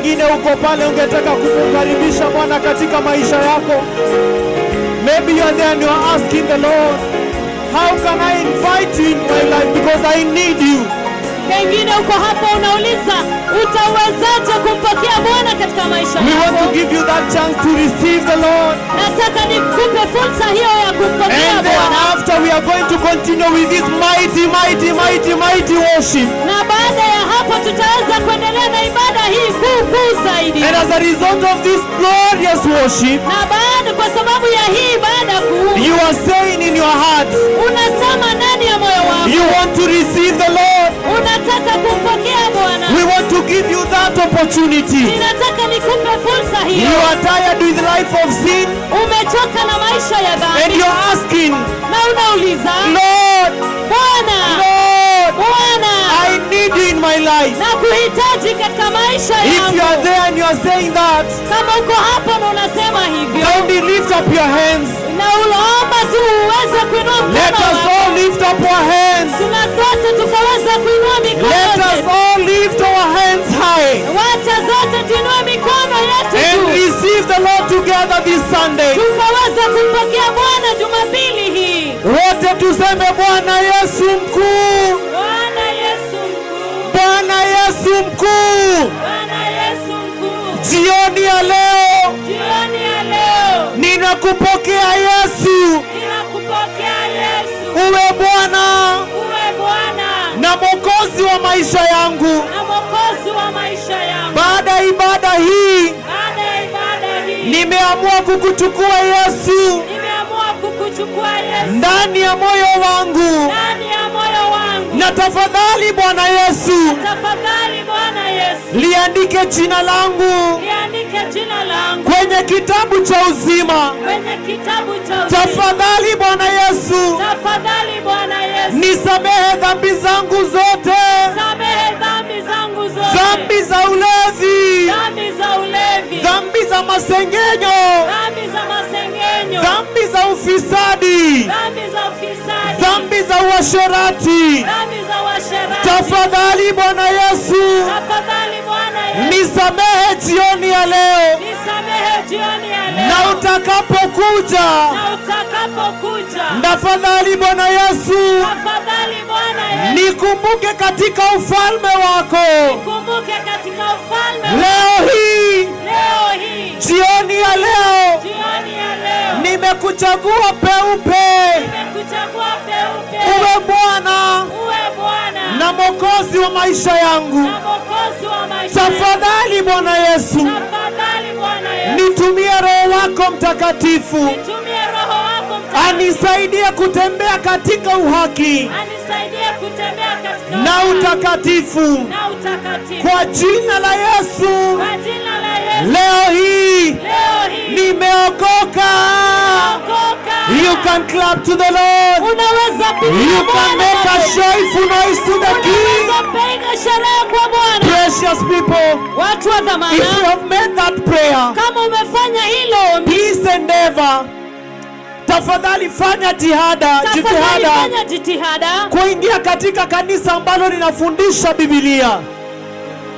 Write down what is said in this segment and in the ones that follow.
Pengine uko pale ungetaka kumkaribisha Bwana katika maisha yako. Maybe you are there and you are asking the Lord, "How can I invite you into my life because I need you?" Pengine uko hapa unauliza utawezaje kumpokea Bwana katika maisha We want to yako. Give you that chance to receive the Lord. Nataka nikupe fursa hiyo ya kumpokea And Bwana. Thereafter, we are going to continue with this mighty, mighty, mighty, mighty worship. Na baada ya hapo tutaweza kuendelea na ibada hii kuu kuu zaidi. And as a result of this glorious worship, Na baada, kwa sababu ya hii ibada kuu, you are saying in your heart, unasema ndani ya moyo wako, you want to receive the Lord. Unataka kumpokea Bwana. We want to give you that opportunity. Ninataka nikupe fursa hiyo. You are tired with life of sin Umechoka na maisha ya and dhambi you're asking, na unauliza, "Lord, Bwana, Lord, Bwana, I need you in my life." nakuhitaji katika maisha If you are yangu. There and you are saying that, Kama uko hapa na unasema hivyo, kindly lift up your hands. Na unaomba tu uweze kuinua Let mkono us wako. All lift up our hands. Tuna sote tukaweza kuinua mikono Let us yetu. All lift our hands high Wacha zote tuinue mikono yetu and juu. Receive the Lord together this Sunday. Tukaweza kumpokea Bwana Jumapili hii. Wote tuseme, "Bwana Yesu mkuu, Bwana Yesu mkuu, Bwana Yesu mkuu, Bwana Yesu mkuu, jioni ya leo jioni ya leo ninakupokea Yesu, ninakupokea Yesu, uwe Bwana uwe Bwana na Mwokozi wa maisha yangu. Na Mwokozi wa maisha yangu. Baada ya ibada hii, Baada ya ibada hii, nimeamua kukuchukua Yesu nimeamua kukuchukua Yesu ndani ya moyo wangu, ndani ya moyo wangu. Na tafadhali Bwana Yesu, Tafadhali Bwana Yesu, liandike jina langu liandike jina langu kwenye kitabu cha uzima. Kwenye kitabu cha uzima. Tafadhali Bwana Yesu, Tafadhali Bwana Yesu, nisamehe dhambi zangu zote, samehe dhambi zangu zote, dhambi za ulevi, dhambi za ulevi, dhambi za masengenyo, dhambi za masengenyo, dhambi za ufisadi, dhambi za ufisadi, dhambi za uasherati. Dhambi za uasherati. Tafadhali Bwana Yesu, Tafadhali Bwana Yesu, nisamehe jioni ya leo, nisamehe jioni ya leo, na utakapokuja, na utakapokuja, tafadhali Bwana Yesu, tafadhali Bwana Yesu, nikumbuke katika ufalme wako. Nikumbuke katika ufalme. Leo hii, Leo hii, jioni ya leo, jioni ya leo, nimekuchagua peupe nimekuchagua peupe uwe Bwana uwe Bwana na Mwokozi wa maisha yangu. Na Mwokozi wa maisha yangu. Tafadhali Bwana Yesu, Tafadhali Bwana Yesu, nitumie Roho wako Mtakatifu nitumie Roho wako Mtakatifu anisaidie kutembea katika uhaki anisaidie kutembea katika na uhaki utakatifu. Na utakatifu. Kwa jina la Yesu, Kwa jina la Yesu, leo hii leo hii nimeokoka. Okoka. You can clap to the Lord. Unaweza piga You can Bwana make a makofi. Joyful noise to the King. Unaweza piga sherehe kwa Bwana. Precious people, Watu wa dhamana, if you have made that prayer, kama umefanya hilo ombi, please endeavor. Tafadhali fanya jihada, tafadhali jitihada fanya jitihada kuingia katika kanisa ambalo linafundisha Biblia,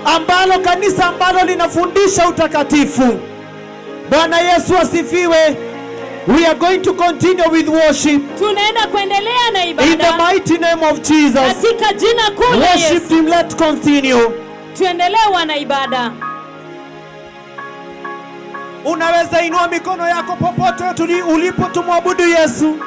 ambalo kanisa ambalo linafundisha utakatifu. Bwana Yesu asifiwe. We are going to continue with worship Tunaenda kuendelea na in the ibada mighty name of Jesus. Katika jina kuu la Worship Yesu. team, let's continue. Tuendelee wana ibada. Unaweza inua mikono yako popote ulipo, tumwabudu Yesu.